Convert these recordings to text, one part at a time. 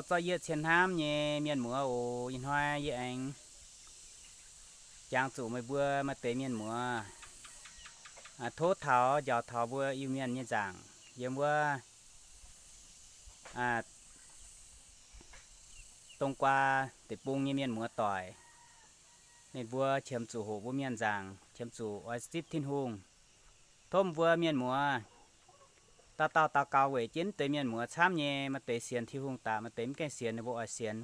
Zorqv yietv cien hnamv nyei mienh muoz oc. Ih hnoi yie aengx jangx zuqc meih mbuo maaih deix mienh muoz tov taux njaaux taux mbuo Iu-Mienh nyei nzaangc yiem wuov Dongh Guaa deic-bung nyei mienh muoz doic. Ninh mbuo qiemx zuqc hoqc mbuo mienh nzaangc, qiemx zuqc oix zipv Tin-Hungh. Tov mbuo mienh muoz dauh dauh daux gaux weic jienv deix mienh muoz camv nyei. Maaih deix sienx Tin-Hungh daaih, maaih deix mv gaengh sienx, ninh mbuo oix sienx,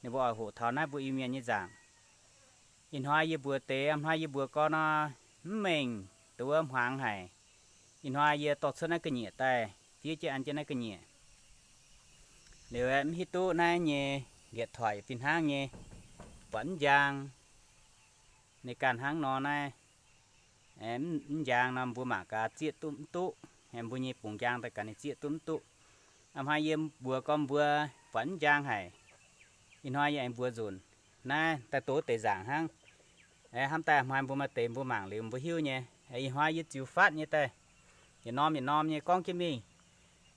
ninh mbuo oix hoqc taux naaiv mbuo Iu-Mienh nyei nzaangc. Ih hnoi yie mbuox deix, ih hnoi yie mbuox gorn nor, mv mengh duqv wuov hmuangx haic. Ih hnoi yie dorh cuotv naaiv ga'nyiec daaih fiev jienv an jienv naaiv ga'nyiec. Liuz aeqv, mv hiuv duqv naaiv nyei điện thoại fih hnangv nyei, buatc mv njang. Ninh ganh hnangv nor naaiv, mv njang nor mbuo mangc gaax zieqv duqv mv duqv. Mbuo nyei bungx njang daaih gaax ninh zieqv duqv mv duqv. Ih hnoi yie mbuox gorn mbuo buatc mv njang haic. Ih hnoi yie aengx mbuox nzunc, naaiv daaih doz deix nzaangc hnangv. Hnamv daaih ih hnoi mbuo maaih deix mbuo mangc liuz mbuo hiuv nyei. Ih hnoi yie ziux fatv nyei daaih, yietc norm yietc norm nyei gorngv jienv mingh.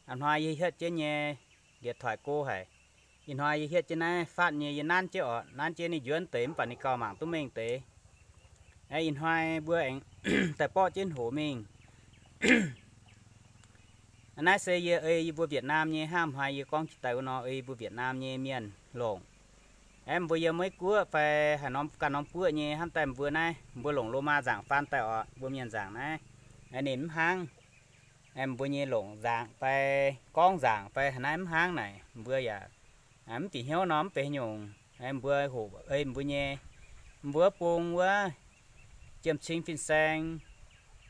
Ih hnoi yie hietv jienv nyei điện thoại go haic. Ih hnoi yie hietv jienv naaiv fatv nyei, yie nanv jienv oc, nanv jienv ninh njuonv deix mv baac ninh gauh mangc duqv mengh deix. Ih hnoi mbuo aengx daaih borqv jienv hoz mingh. Naaiv se yie ei yie mbuo Việt Nam nyei hnangv. Ih hnoi yie gorngv jiex daaih wuov nor, ei yie mbuo Việt Nam nyei mienh longc. Aeqv, mbuo yiem Meiv Guoqv fai haaix norm ganh norm guoqv nyei hnamv daaih mbuo naaiv, mbuo longc Lomaa nzaangc faan daaih oc, mbuo mienh nzaangc naaiv, ninh mv hnangv. Mbuo nyei longc nzaangc fai gorngv nzaangc fai haaix naaiv mv hnangv naaic, mbuo yaac mv bieqc hnyouv nor mv benx haaix nyungc. Mbuo hoqc ei mbuo nyei, mbuo wuov bung wuov Jiem Cing fin-saeng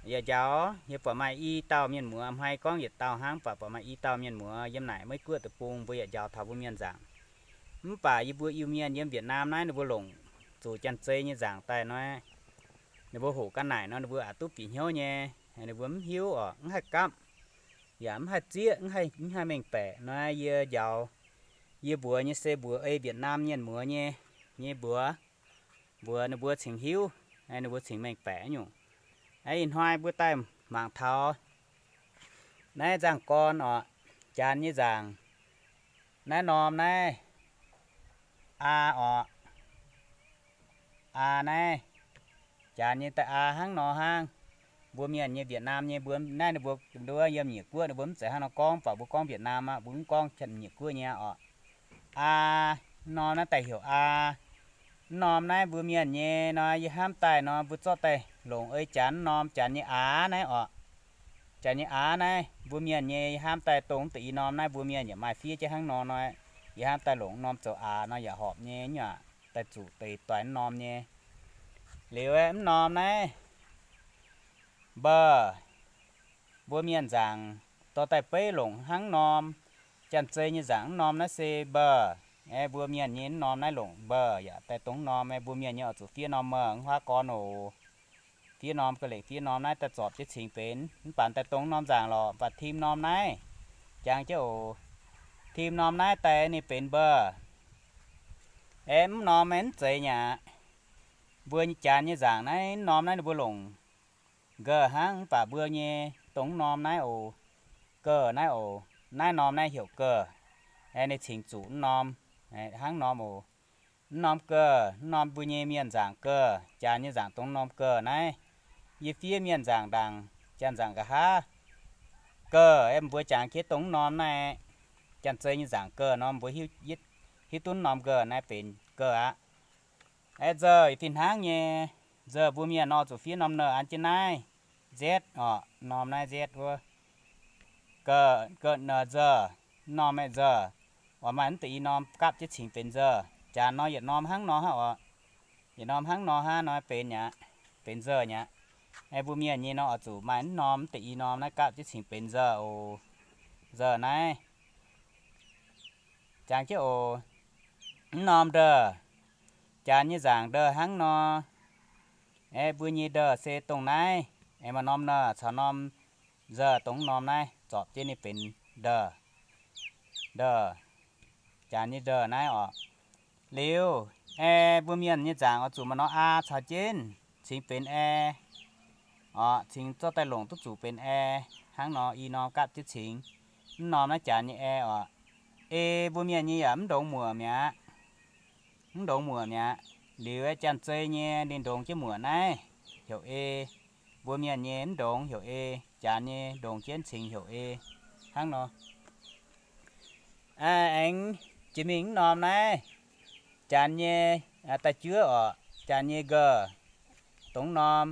yaac njaaux, yie buatc maaih i dauh mienh muoz, hnoi gorngv yietc dauh hnangv, mv baac buatc maaih i dauh mienh muoz yiem naaic Meiv Guoqv deic-bung, mbuo yaac njaaux taux mbuo mienh nzaangc. Mv baac yie mbuo Iu-Mienh yiem Việt Nam naaiv ninh mbuo longc zuqc Janx-Zei nyei nzaangc daaih nor, ninh mbuo hoqc ga'naaic nor ninh mbuo aqc duqv bieqc hnyouv nyei. Ninh mbuo mv hiuv oc, mv haih gapv, yaac mv haih zieqv, mv haih mengh baeqc nor. Yie njaaux, yie mbuox nyei se mbuox ei Việt Nam mienh muoz nyei, nyei mbuox, mbuox ninh mbuo cingx hiuv, ninh mbuo cingx mengh baeqc nyungc. Ih hnoi mbuo daaih mangc taux naaiv nzangc gorn oc, Janx nyei nzaangc. Naaiv norm naaiv, aa oc, aa naaiv, Janx nyei daaih aa hnangv nor hnangv. Mbuo mienh nyei Việt Nam nyei mbuo naaiv ninh mbuo nduov yiem Nyiec Guoqv ninh mbuo mv zeiz hnangv nor gorngv, mv baac mbuo gorngv Việt Nam aqv, mbuo mv gorngv Nyiec Guoqv nyei oc. Aa, mv norm naaiv daaih heuc aa. Mv norm naaiv mbuo mienh nyei nor, yie hnamv daaih nor mbuo zorqv daaih longc ei Janx mv norm, Janx nyei aax naaiv oc. Janx nyei aax naaiv mbuo mienh nyei, yie hnamv daaih dongh mv deix i norm naaiv mbuo mienh yaac maaih fiev jienv hnangv nor nor. Yie hnamv daaih longc mv norm zoux aax nor yaac horpc nyei, aav daaih zuqc deix doix mv norm nyei. Liuz mv norm naaiv, mbuo, mbuo mienh nzaangc dorh daaih beiv longc hnangv norm. Janx-Zei nyei nzaangc mv norm naaiv se mbuo. Aeqv, mbuo mienh nyei mv norm naaiv longc mbuo yaac daaih dongh mv norm. Aeqv, mbuo mienh nyei oix zuqc fiev norm mv huaav gorn oc. Fiev norm ga'lengc, fiev norm naaiv daaih zorpc jienv cingx benx, mv baac daaih dongh mv norm nzaangc lorqc. Mv baac tim norm naaiv, jangx jienv oc. Tim norm naaiv daaih ninh benx mbuo. Aeqv, mv norm maiv zeiz nyei aqv. Mbuo Janx nyei nzaangc naaiv mv norm naaiv ninh mbuo longc ge hnangv, mv baac mbuo nyei dongh mv norm naaiv oc. Ge naaiv oc. Naaiv norm naaiv heuc ge. Ninh cingx zuqc mv norm hnangv norm oc. Mv norm ge, mv norm mbuo nyei mienh nzaangc ge, Janx nyei nzaangc dongh mv norm ge naaiv. Yie fiev mienh nzaangc ndaangc, Janx nzaangc nqa'haav ge, aeqv, mbuo jangx jienv dongh mv norm naaiv, Janx-Zei nyei nzaangc ge nor mbuo hiuv duqv mv norm ge naaiv benx ge aqv. Aeqv, nzou fih hnangv nyei. Nzou mbuo mienh nor zuqc fiev norm n an jienv naaiv, zet oc, norm naaiv zet wuov. Ge, ge, nzou, mv norm aeqv, nzou. Oix maaih mv deix i norm gapv jienv cingx benx nzou. Janx nor yietc norm hnangv nor hnangv oc. Yietc norm hnangv nor hnangv nor benx aqv, benx nzou aqv. Aeqv, mbuo mienh nyei nor oix zuqc maaih mv norm mv deix i norm naaiv gapv jienv cingx benx nzou oc. Nzou naaiv. Jangx jienv oc. Mv norm ndou, Janx nyei nzaangc ndou hnangv nor. Aeqv, mbuo nyei ndou se dongh naaiv. Aeqv, maaih norm n caux norm nzou dongh mv norm naaiv zorpc jienv ninh benx ndou. Ndou, Janx nyei ndou naaiv oc. Liuz, ae, mbuo mienh nyei nzaangc oix zuqc maaih norm a caux jienv cingx benx ae oc. Cingx zorqv daaih longc duqv zuqc benx ae hnangv nor, i norm gapv jienv cingx. Mv norm naaiv Janx nyei ae oc. E, mbuo mienh nyei yaac mv ndongx muoc mi'aqv. Mv ndongx muoc mi'aqv. Liuz aeqv, Janx-Zei nyei ninh ndongx jienv muoc naaiv heuc e. Mbuo mienh nyei mv ndongx heuc e. Janx nyei ndongx jienv cingx heuc e. Hnangv nor. Aengx jiex mingh mv norm naaiv, Janx nyei da'juov orqc, Janx nyei nqa'haav, dongh norm,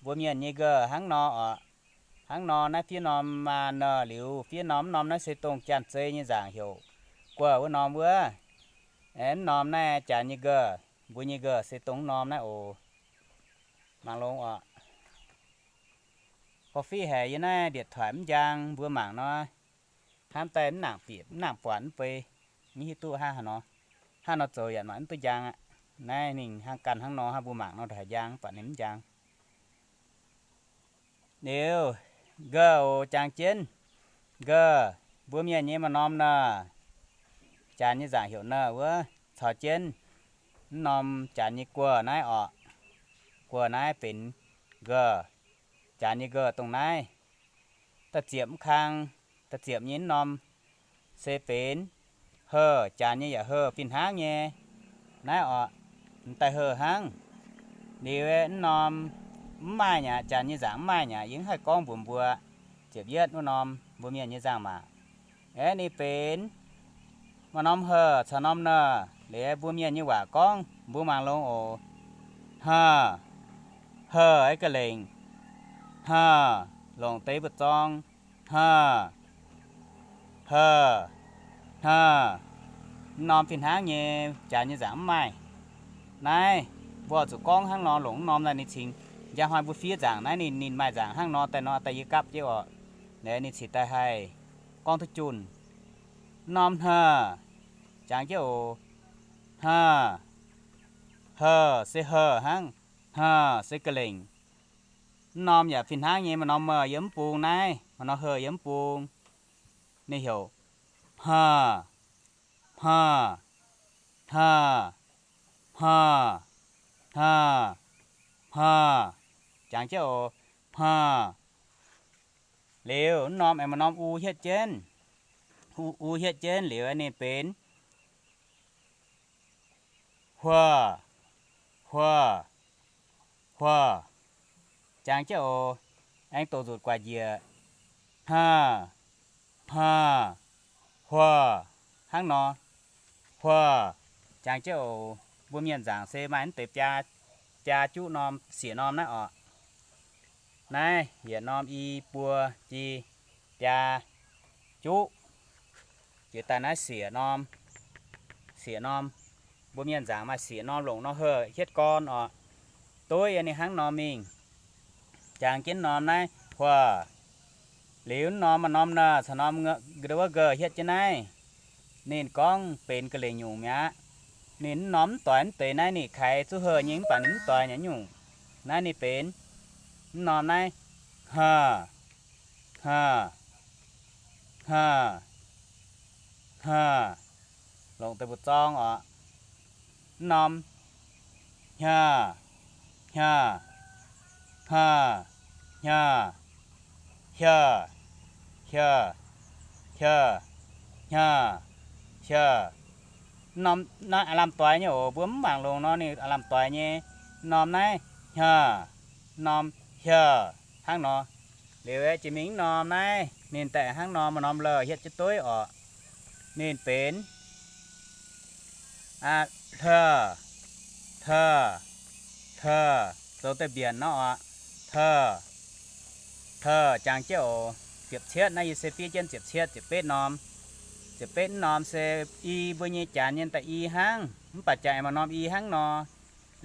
mbuo mienh nyei nqa'haav hnangv nor orqc. Hnangv nor naaiv fiev norm maa nor liuz, fiev norm mv norm naaiv se dongh Janx-Zei nyei nzaangc heuc guoqv wuov norm wuov. Aengx mv norm naaiv Janx nyei nqa'haav, mbuo nyei nqa'haav se dongh mv norm naaiv oc. Mangc longx orqc. Gorqv-fiqv haic yie naaiv điện thoại mv njang, mbuo mangc nor, hnamv daaih mv nangc bieqc, mv nangc buatc mv bei, mv hiuv duqv hnangv haaix nor. Hnangv nor zoux yaac mangc mv duqv njang aqv. Naaiv ninh hnangv ganh hnangv nor, hnangv mbuo mangc nor ndongc haaix njang, buatc ninh mv njang. Liuz, nqa'haav oc, jangx jienv, nqa'haav, mbuo mienh nyei maaih norm nor, Janx nyei nzaangc heuc nor wuov, caux jienv mv norm Janx nyei guoqv naaiv orqc. Guoqv naaiv benx nqa'haav, Janx nyei nqa'haav dongh naaiv. Da'ziepc mv kang, da'ziepc nyei mv norm se benx heuh, Janx nyei yaac heuh fih hnangv nyei. Naaiv orqc, m'daaih heuh hnangv. Liuz mv norm mv maaih nyei aqv, Janx nyei nzaangc mv maaih nyei aqv, yie mv haih gorngv mbuox mbuo. Ziepc yietv wuov norm mbuo mienh nyei nzaangc maac. Aeqv, ninh benx maaih norm heuh caux norm nor. Liuz mbuo mienh nyei waac gorngv mbuo mangc longx oc. Hnangh, heuh, aeqv, ga'lengc, hnangh, longc deix mbu'zorng, hnangh, heuh, hnangh. Mv norm fih hnangv nyei, Janx nyei nzaangc mv maaih. Naaiv mbuo oix zuqc gorngv hnangv nor, longc mv norm naaiv ninh cingx. Njang hnoi mbuo fiev nzaangc naaiv ninh, ninh maaih nzaangc hnangv nor daaih nor, daaih yie gapv jienv orqc. Naaiv ninh cingx daaih haih gorngv duqv junh. Mv norm hnangh, jangx jienv oc. Hnangh, heuh se heuh hnangv, hnangh se ga'lengc. Mv norm yaac fih hnangv nyei, maaih norm meuh yiem mv bung naaiv, maaih norm heuh yiem mv bung. Ninh heuc hmah, hmah, hmah, hmah, hmah, hmah. Jangx jienv oc. Hmah. Liuz mv norm aengx maaih norm u hietv jienv. U, u hietv jienv liuz ninh benx huoh, huoh, huoh. Jangx jienv oc. Aengx doqc nzutc guaic njiec. Hmah, hmah, huoh. Hnangv nor. Huoh. Jangx jienv oc. Mbuo mienh nzaangc se maaih mv deix biaa, biaa juqv norm, sieqv norm naaiv orqc. Naaiv yietc norm i buo ji biaa juqv. Jiex daaih naaiv sieqv norm, sieqv norm. Mbuo mienh nzaangc maaih sieqv norm longc nor heuh hietv gorn orqc. Dueiv yie ninh hnangv norm mingh. Jangx jienv norm naaiv huoh. Liuz norm maaih norm nor caux norm wuov nqa'haav hietv jienv naaiv. Ninh gorngv benx ga'lengc nyungc mi'aqv. Ninh mv norm mv doix mv deix naaiv ninh kaaix zuqc heuh nyei mv baac ninh mv doix nyei nyungc. Naaiv ninh benx mv norm naaiv hmah, hmah, hmah, hmah. Longc deix mbu'zorng orqc. Mv norm hnyah, hnyah, hmah, hnyah, hnyah, hnyah, hnyah, hnyah. Mv norm naaiv aav lamh doix nyei oc. Mbuo mv mangc longc nor ninh aav lamh doix nyei. Mv norm naaiv hnyah, mv norm hnyah. Hnangv nor. Liuz aeqv, jiex mingh mv norm naaiv ninh daaih hnangv norm, maaih norm leh hietv jienv dueiv orqc. Ninh benx hleh, hleh, hleh, zoux daaih mbienc nor orqc. Hleh, hleh, jangx jienv oc. Ziepc cietv naaiv yie se fiev jienv ziepc cietv, ziepc betv norm. Ziepc betv norm se i, mbuo nyei janx nyei da'yi hnangv, mv baac jangx maaih norm i hnangv nor.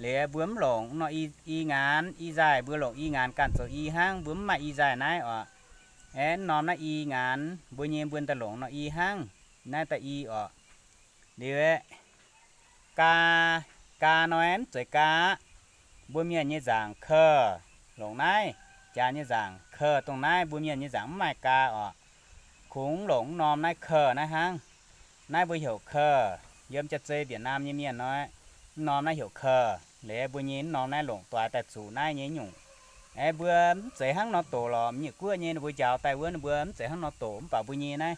Liuz mbuo mv longc nor i, i ngaanc, i nzaaih, mbuo longc i ngaanc ganh zoux i hnangv, mbuo mv maaih i nzaaih naaiv orqc. Aeqv, mv norm naaiv i ngaanc, mbuo nyei mbuo daaih longc nor i hnangv, naaiv da'yi orqc. Liuz aeqv, gaa, gaa nor mv zeiz gaa aqv. Mbuo mienh nyei nzaangc ke, longc naaiv, janx nyei nzaangc ke dongh naaiv, mbuo mienh nyei nzaangc mv maaih gaa orqc. Kungx longc mv norm naaiv ke naaiv hnangv. Naaiv mbuo heuc ke, yiem Jaav-Zei Việt Nam nyei mienh nor, mv norm naaiv heuc ke. Liuz mbuo nyei mv norm naaiv longc doix daaih zuqc naaiv nyei nyungc. Aeqv, mbuo mv zeiz hnangv nor doqc lorqc, mv nyei guoqv nyei ninh mbuo njaaux daaih wuov ninh mbuo mv zeiz hnangv nor doqc, mv baac mbuo nyei naaiv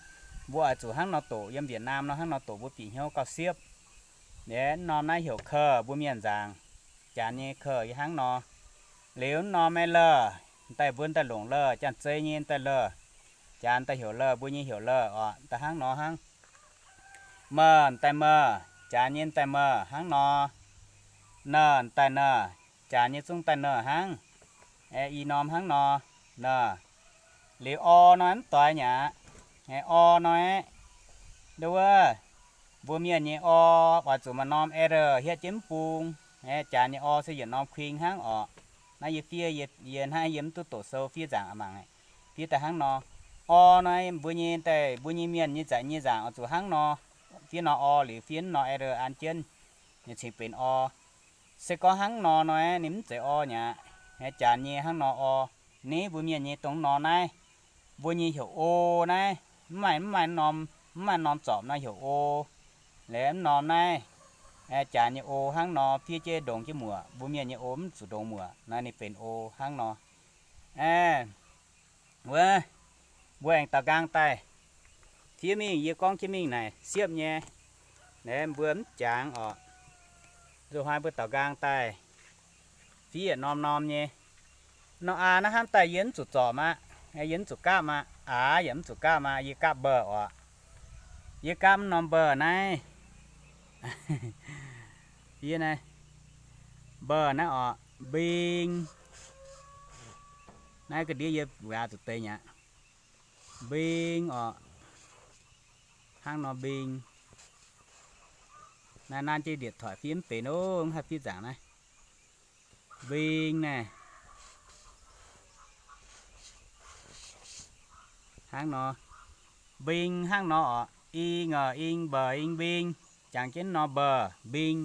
Mbuo oix zuqc hnangv nor doqc, yiem Việt Nam nor hnangv nor doqc mbuo bieqc hnyouv gauh siepv. Liuz mv norm naaiv heuc เค, mbuo mienh nzaangc, janx nyei เค yie hnangv nor. Liuz mv norm aeqv, 乐, daaih mbuo daaih longc 乐, janx-zei nyei daaih 乐, janx daaih heuc 乐, mbuo nyei heuc 乐 oc, daaih hnangv nor hnangv. 么, daaih 么, janx nyei daaih 么 hnangv nor. 呢, daaih 呢, janx nyei zungv daaih 呢 hnangv. Aeqv, i norm hnangv nor, 呢. Liuz 哦 nor mv doix nyei aqv. Aeqv, 哦 nor aeqv, nduov, mbuo mienh nyei 哦 oix zuqc maaih norm 儿 hietv jienv mv bung. Aeqv, janx nyei 哦 se yietc norm kuing hnangv oc. Naaiv yie fiev, yie naaiv yie mv duqv doqc sou, fiev nzaangc aqv mangc. Fiev daaih hnangv nor, 哦 nor, mbuo nyei daaih, mbuo nyei mienh nyei nzaangc, nyei nzaangc oix zuqc hnangv nor. Fiev nor 哦 liuz fiev nor 儿 an jienv, nyei cingx benx 哦. Se gorngv hnangv nor nor, ninh mv zeiz 哦 nyei aqv. Janx nyei hnangv nor 哦. Ni mbuo mienh nyei dongh nor naaiv, mbuo nyei heuc โอ naaiv, mv maaih, mv maaih norm, mv maaih norm zorpc nor heuc โอ. Liuz mv norm naaiv, janx nyei โอ hnangv nor fiev jienv ndongx jienv muoc, mbuo mienh nyei โอ mv zuqc ndongx muoc nor ninh benx โอ hnangv nor. Aeqv, wuov, mbuo aengx daux nqaang daaih fiev mingh, yie gorngv jienv mingh naaic siepv nyei. Naaiv mbuo mv jangx oc. Nzuqc hnoi mbuo daux nqaang daaih fiev yietc norm norm nyei. Norm aa naaiv hnamv daaih yie mv zuqc zorpc aqv, yie mv zuqc gaapv aqv, aa yaac mv zuqc gaapv aqv, yie gaapv เบอร์ oc. Yie gaapv mv norm เบอร์ naaiv. Yie naaiv เบอร์ naaiv oc, mbing. Naaiv ga'ndiev yie wuic aa zuqc deix nyei aqv. Mbing oc. Hnangv nor mbing. Naaiv nanv jienv điện thoại fiev mv benx oc, mv haih fiev nzaangc naaiv. Mbing naaiv. Hnangv nor. Mbing hnangv nor oc. Ing, ing, เบอร์, ing, mbing. Jangx jienv nor เบอร์, mbing.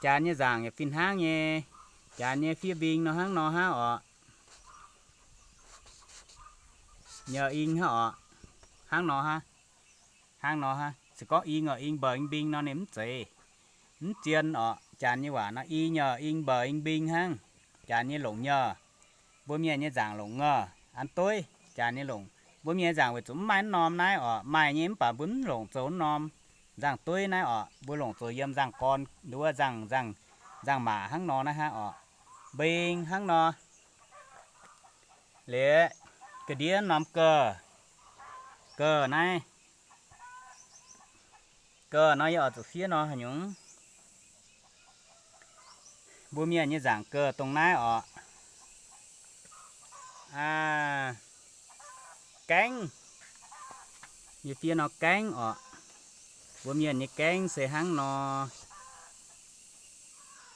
Janx nyei nzaangc yaac fih hnangv nyei. Janx nyei fiev mbing nor hnangv nor hnangv oc. Nyei ing hnangv oc. Hnangv nor hnangv. Hnangv nor hnangv. Se gorngv ing, ing, เบอร์, ing, mbing nor ninh mv zeiz, mv zien oc. Janx nyei waac nor ing, ing, เบอร์, ing, mbing hnangv. Janx nyei longc nyei. Mbuo mienh nyei nzaangc longc ngor, an dueiv. Janx nyei longc, mbuo mienh nyei nzaangc weic zuqc mv maaih norm naaiv oc. Maaih nyei mv baac mbuo mv longc zoux norm nzangc dueiv naaiv oc. Mbuo longc zoux yiem nzangc gorn, nduov nzangc, nzangc maac hnangv nor naaiv hnangv oc. Mbing hnangv nor. Liuz ga'ndiev norm 个, 个 naaiv. 个 nor yie oix zuqc fiev nor haaix nyungc? Mbuo mienh nyei nzaangc 个 dongh naaiv oc. Gaengv. Yie fiev nor gaengv oc. Mbuo mienh nyei gaengv se hnangv nor.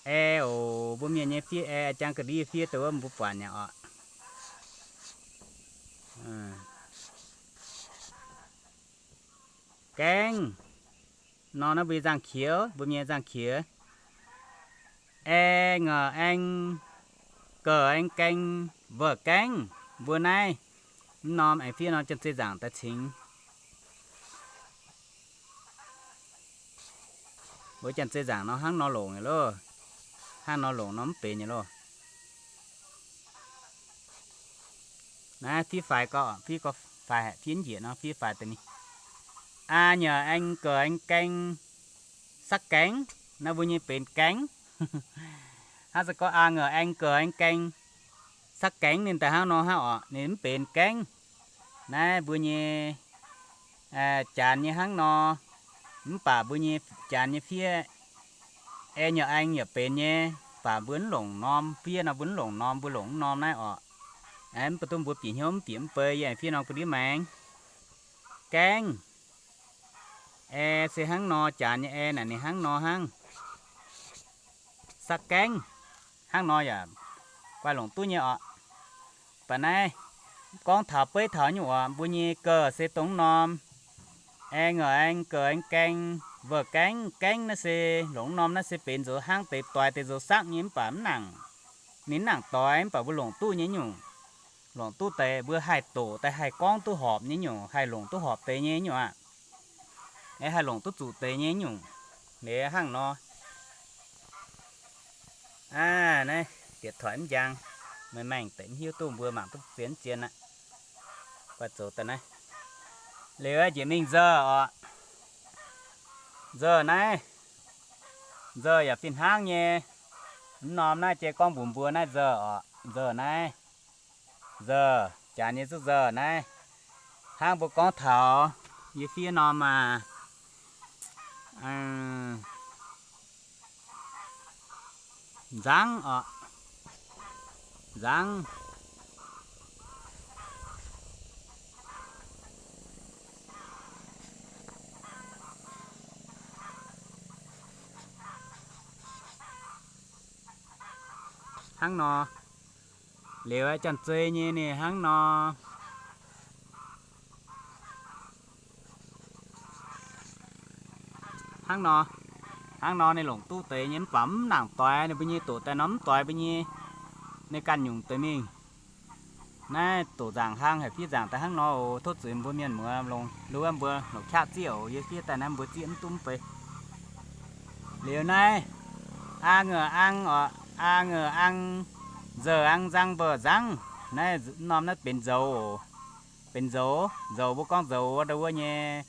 Ae oc, mbuo mienh nyei fiev ae, jang ga'ndiev yie fiev dongh wuov mbuo buatc nyei oc. Gaengv. Nor naaiv mbuo nyei nzangc-qiex, mbuo mienh nzangc-qiex. Ae, nga'aeng, 个, aeng, gaeng, 个, gaengv. Mbuo naaiv mv norm aengx fiev norm janx-zei nzaangc daaih cingx. Mbuo janx-zei nzaangc nor hnangv nor longc nyei loh. Hnangv nor longc nor mv benx nyei loh. Naaiv fiev faix gau, fiev gau faix, fiev njiec nor fiev faix deix ni. A, nga'aeng, 个, aeng, gaeng, สักแก๊ง. Naaiv mbuo nyei benx gaengv. Hnangv se gorngv a, nga'aeng, 个, aeng, gaeng, สักแก๊ง ninh daaih hnangv nor hnangv oc, ninh mv benx gaengv. Naaiv mbuo nyei janx nyei hnangv nor, mv baac mbuo nyei janx nyei fiev ae, nga'aeng yaac benx nyei, baac mbuo mv longc norm fiev nor, mbuo mv longc norm, mbuo longc mv norm naaiv oc. Mv baac duqv mbuo bieqc hnyouv mv bieqc mv bei, yie aengx fiev norm ga'ndiev maengx. Gaengv. Ae se hnangv nor, janx nyei ae naaic ninh hnangv nor hnangv. สักแก๊ง. Hnangv nor yaac guai longc duqv nyei oc. Baac naaiv gorngv taux beiv taux nyungc oc, mbuo nyei 个 se dongh norm. Ae, nga'aeng, 个, aeng, gaeng, 个, gaengv. Gaengv naaiv se longc norm naaiv se benx nzoux hnangv deix doix deix nzoux sakv nyei mv baac mv nangc, ninh mv nangc doix mv baac mbuo longc duqv nyei nyungc. Longc duqv deix mbuo haih doqc daaih haih gorngv duqv horpc nyei nyungc, haih longc duqv horpc deix nyei nyungc aqv. Haih longc duqv zuqc deix nyei nyungc. Liuz hnangv nor. Aa, naaiv điện thoại mv njang, meih maengh deix mv hiuv duqv mbuo mangc duqv zien mv zien aqv. Guai zoux daaih naaiv. Liuz njiec mingh nzauh oc. Nzauh naaiv, nzauh yaac fih hnangv nyei. Mv norm naaiv jiex gorngv mbuox mbuo naaiv nzauh oc. Nzauh naaiv, nzauh, janx nyei zuqc nzauh naaiv. Hnangv mbuo gorngv taux yie fiev norm maah, nzangv oc, nzangv. Hnangv nor. Liuz janx-zei nyei ninh hnangv nor. Hnangv nor, hnangv nor ninh longc duqv deix nyei, mv baac mv nangc doix ninh mbuo nyei, doqc daaih nor mv doix mbuo nyei, ninh ganh nyungc deix mingh. Naaiv doqc nzaangc hlaang haic fiev nzaangc daaih hnangv nor oc. Tov zuiz mbuo mienh muoz longx, lu wuov mbuo longc qaqv zieqv oc. Yie fiev daaih naaiv mbuo zieqv mv duqv mv bei. Liuz naaiv, a ngeu ang oc, a ngeu ang, nzeu ang nzang mbeu nzangv. Naaiv norm naaiv benx nzoux oc. Benx nzoux, nzoux mbuo gorngv nzoux wuov, ndau wuov nyei,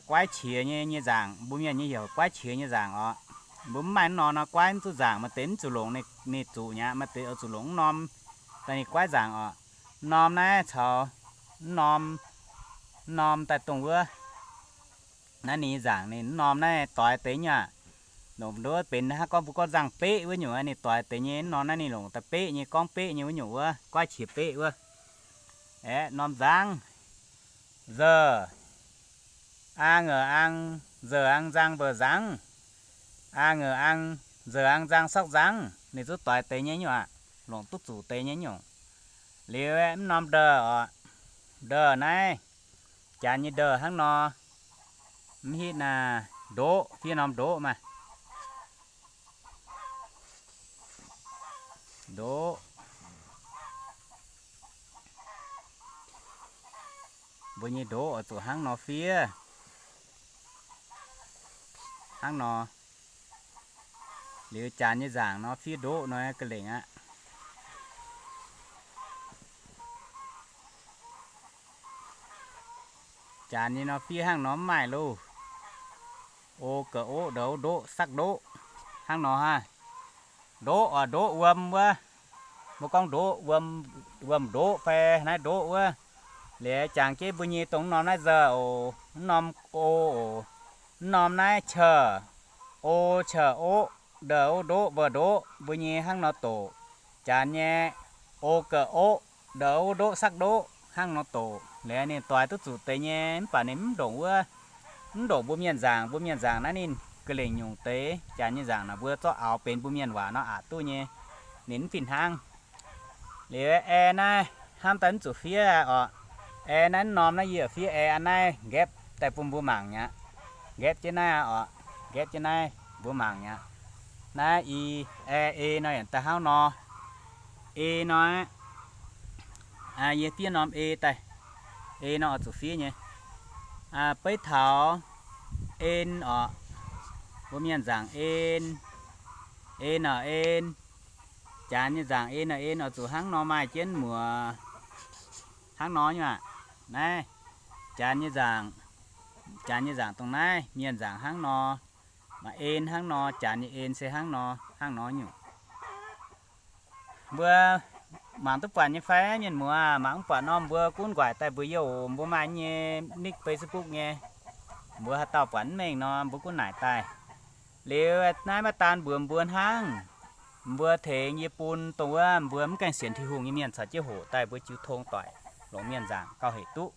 guaiv qiex nyei, nyei nzaangc, mbuo mienh nyei heuc guaiv qiex nyei nzaangc oc. Mbuo mv maaih mv norm nor guaiv mv zuqc nzaangc, maaih deix mv zuqc longc ninh zuqc nyei aqv, maaih deix oix zuqc longc mv norm daaih ninh guaiv nzaangc oc. Mv norm naaiv caux mv norm, mv norm daaih dongh wuov, naaiv ninh nzaangc ninh mv norm naaiv doix deix nyei aqv. Longc nduov benx hnangv gorngv mbuo gorngv nzangc-beqv wuov nyungc, ninh doix deix nyei. Mv norm naaiv ninh longc daaih beqv nyei, gorngv beqv nyei wuov nyungc wuov, guaiv qiex beqv wuov. Aeqv, norm nzangv, nzeu, a ngeu ang, nzeu ang nzang mbeu nzangv, a ngeu ang, nzeu ang nzang sorqv nzangv, ninh zuqc doix deix nyei nyungc aqv. Longc duqv zuqc deix nyei nyungc. Liuz mv norm ndeu oc, ndeu naaiv, janx nyei ndeu hnangv nor, mv hitv naaiv ndoqv, fiev norm ndoqv maah. Ndoqv. Mbuo nyei ndoqv oix zuqc hnangv nor fiev. Hnangv nor. Liuz janx nyei nzaangc nor fiev ndoqv nor ga'lengc aqv. Janx nyei nor fiev hnangv nor mv maaih loh. O ga'oqv, ndou ndoqv, sakv ndoqv. Hnangv nor hnangv. Ndoqv oc, ndoqv wuom wuov. Mbuo gorngv ndoqv wuom, wuom ndoqv fai naaiv ndoqv wuov. Liuz jangx jienv mbuo nyei dongh mv norm naaiv nzauh oc, mv norm o oc, mv norm naaiv qeu, o qeu oqv, ndou ndoqv, mbou ndoqv, mbuo nyei hnangv nor doqc. Janx nyei o ga'oqv, ndou ndoqv, sakv ndoqv, hnangv nor doqc. Liuz ninh doix duqv zuqc deix nyei, mv baac ninh mv ndongc wuov, mv ndongc mbuo mienh nzaangc. Mbuo mienh nzaangc naaiv ninh ga'lengc nyungc deix. Janx nyei nzaangc naaic mbuo zorqv aaux benx mbuo mienh waac nor aqc duqv nyei, ninh mv fih hnangv. Liuz ae naaiv hnamv daaih mv zuqc fiev oc. Ae naaiv mv norm naaiv yie fiev ae naaiv nqaepv daaih bun mbuo mangc mi'aqv. Nqaepv jienv naaiv oc, nqaepv jienv naaiv mbuo mangc mi'aqv. Naaiv i, ae, e nor yaac daaih hnangv nor. E nor, yie fiev norm e daaih. E nor oix zuqc fiev nyei. Beiv taux en oc, mbuo mienh nzaangc en, en oc en. Janx nyei nzaangc en oc en oix zuqc hnangv nor maaih jienv muoc. Hnangv nor nyei aqv. Naaiv janx nyei nzaangc, janx nyei nzaangc dongh naaiv, mienh nzaangc hnangv nor, maaih en hnangv nor, janx nyei en se hnangv nor, hnangv nor nyungc. Mbuo mangc duqv buatc nyei fai mienh muoz? Mangc mv buatc nor mbuo gunv nquaaic daaih mbuox yie oc. Mbuo maaih nyei nick Facebook nyei. Mbuo haaix dauh buatc mv mengh nor mbuo gunv naaic daaih. Liuz naaiv maiv daan mbuox mbuo hnangv. Mbuo tengx yie bun dongh wuov mbuo mv gaengh sienx Tin-Hungh nyei mienh caux jienv hoqc daaih mbuo jiu tong doic, longc mienh nzaangc gauh hec duqv.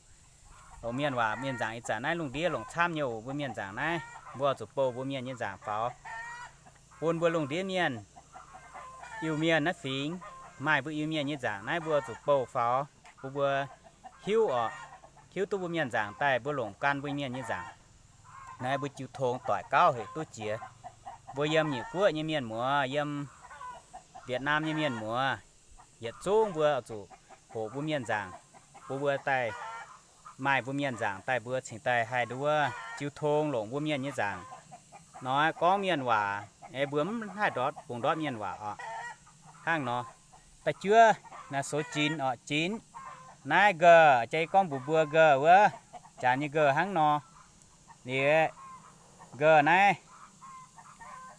Longc mienh waac, mienh nzaangc ih zanc naaiv lungh ndiev longc camv nyei oc. Mbuo mienh nzaangc naaiv, mbuo oix zuqc bouh mbuo mienh nyei nzaangc faaux, bun mbuo lungh ndiev mienh, Iu-Mienh naaiv fingx, maaih mbuo Iu-Mienh nyei nzaangc naaiv mbuo oix zuqc bouh faaux, bun mbuo hiuv oc, hiuv duqv mbuo mienh nzaangc daaih mbuo longc gan mbuo mienh nyei nzaangc. Naaiv mbuo jiu tong doic gauh hec duqv jiex. Mbuo yiem Nyiec Guoqv nyei mienh muoz, yiem Vietnam nyei mienh muoz, yietc zungv mbuo oix zuqc hoqc mbuo mienh nzaangc, bun mbuo daaih maaih mbuo mienh nzaangc daaih mbuo cingx daaih haih nduov jiu tong longc mbuo mienh nyei nzaangc. Nor gorngv mienh waac, mbuo mv haih ndortv bungx ndortv mienh waac oc. Hnangv nor, da'juov naaiv sou jinx oc, jinx. Naaiv nqe, jai gorngv mbuox mbuo nqe wuov, Janx nyei nqox hnangv nor. Liuz nqox naaiv,